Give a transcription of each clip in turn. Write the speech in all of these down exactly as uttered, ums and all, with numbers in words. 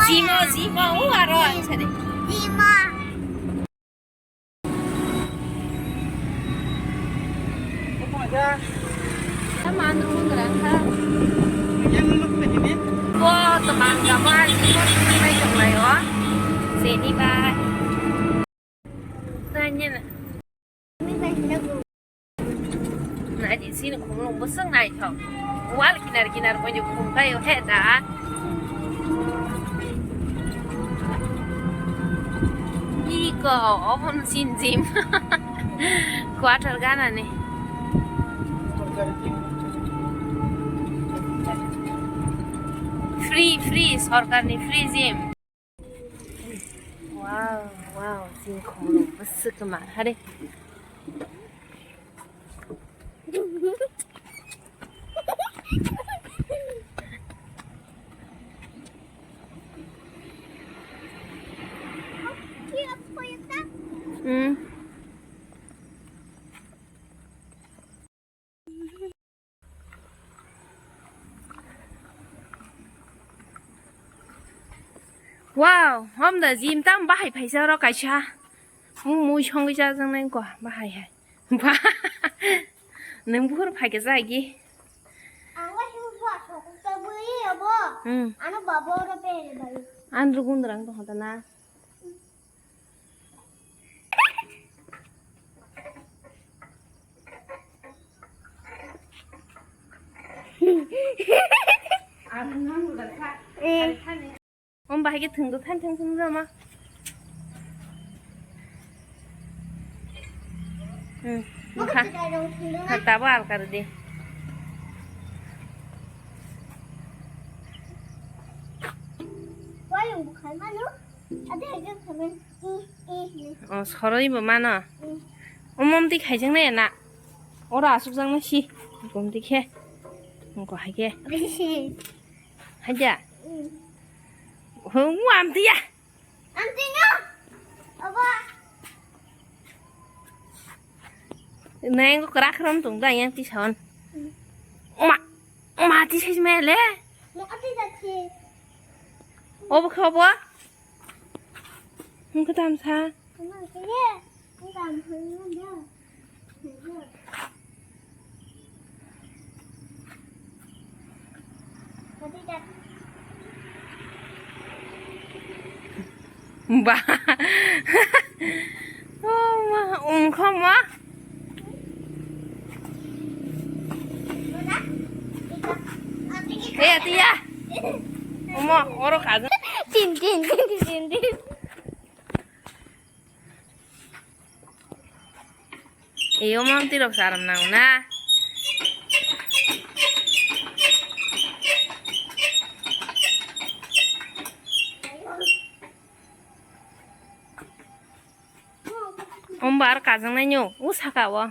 Jimo, jimo, o aro ang sari. Jimo. Tama ang nung rang kha. Bo tama ang kama, jimo, jimo, jimo, jimo, jimo. Sini bai. Tanya na. Nai di sini khumlung bwswk naithok. Wal kinar kinar bo ni khum kaio he da. Iko obo no sin gym. Quarter gana ni. Free, free, sorkar ni free gym. Wow, wow, sini khumlung bwswk ma hari. Hmm. Wow, hom da gym tam bahai phaisa oro kaisa. Mui songwi chajaknai ko bahai hai. Ba. Nang buhur phaikhe jagi. Ang wai sini buat sokok tabui ya bo. Hmm. Ano babo oro pere bai. An rugun rang to hota na. Om bahai ke thung do than thung thung rama. Hmm. Tabo alkar de. Wayung bukhai mano. Ade ade khamen. Oh, soroi bo mano. Umom ti khaijang na na. Ora asuk jang na si. Gom ti khe. Ko hai khe. Haja. Hung am ti ya. Am ti no. Aba. Neng ko krak ram tung da yang ti son. Ma, ma ti sai me le. Mo ati da ti. Obo khe obo? Hwnkhe tamsa. Ba. Oh, ma, ungkho ma. Eh, tia. Omo, oro kajo. Tin, tin, tin, tin, tin. Eyo, mamti rok saram nang na. Ombar kajang nai nyo, u saka o.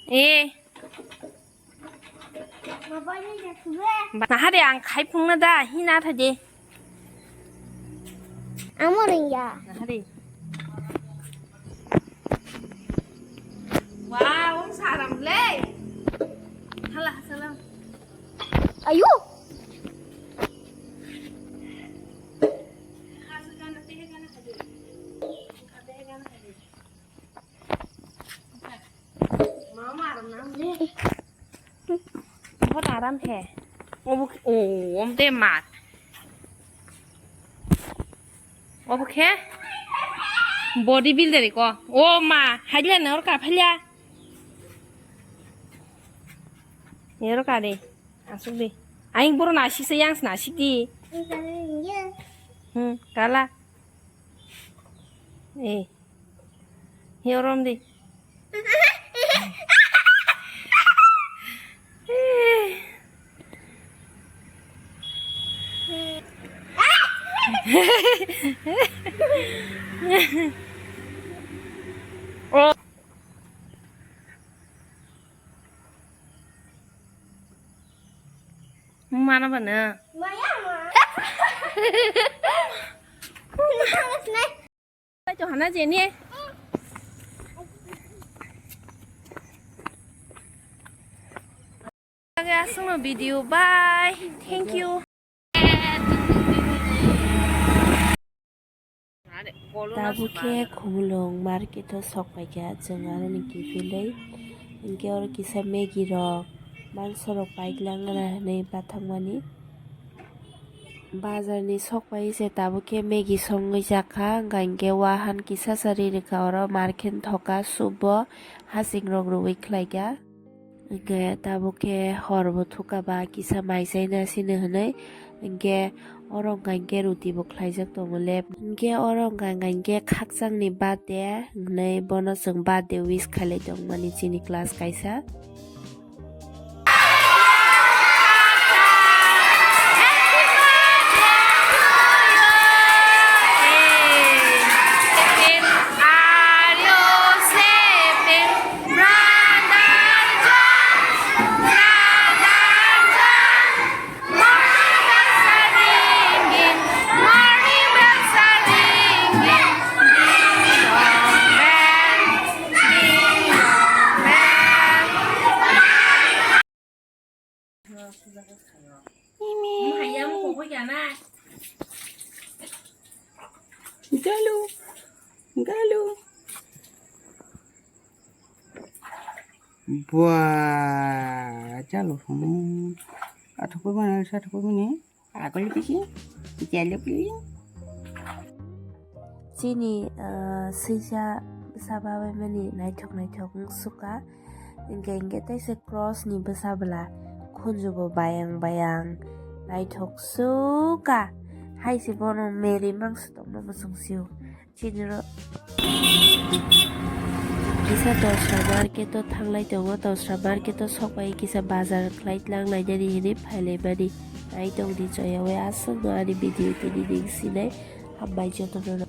Eh. Ba, nahari ang khai phung na da, hina tha de. Amo ringya. Nahari. Wow, saram le. Hala, salam. Ayo. Mama aram nam le. Bot aram he. Obo, oh, om de mat. Obo khe body builder ko. O ma, haile na or ka phaila. Ero ka de. Asuk de. Aing boro na sisa yang na siti. Hmm, kala. Eh. Yorom di. Oh. Mana bana? Maya ma. Ito hana jeni. Asungno video, bye. Thank you. Tabuk khe Khumulwng market o sok paikha chwng aroni kiphilwi. Hinkhe oro kisa Maggie rok, mangso rok paiklang gana hinwi bathakmani. Bazar ni sok pai se tabuk khe Maggie songwi jakha, wngkha hinkhe wahan kisa sa ri rwkha oro market thoka subo hasing rok rwui khlaikha. Hinkhe tabuk khe hor bo thukha ba kisa mai chaina sino hinwi. Hinkhe oro wngkha hinkhe ruti bo khlaijak tongo lep. Hinkhe oro wngkha hinkhe khakchangni birthday hinwi bono chwng birthday wish khailai tongmani chini class kaisa. Galu, galu. Bua, chalo, hmm. Athokwi mani, sathokwi mani. Agol bisi, jalo bisi. Chini, ah, sisa bwsa babaimani naithok naithok wng sukha. Hinkhe hinkhe teisa cross ni bwsa bwla khunju bo bayang bayang naithok sukha. Hai se bono meri mangso tongma muchung sio. Chini ro kisa Tosra market o thanglai tongo, Tosra market o sok bai kisa bazar khlai tlang lainani hinwi phailaimani. Naitokdi choyawi aswkno ani video tini ning sinai. Hambai jotono.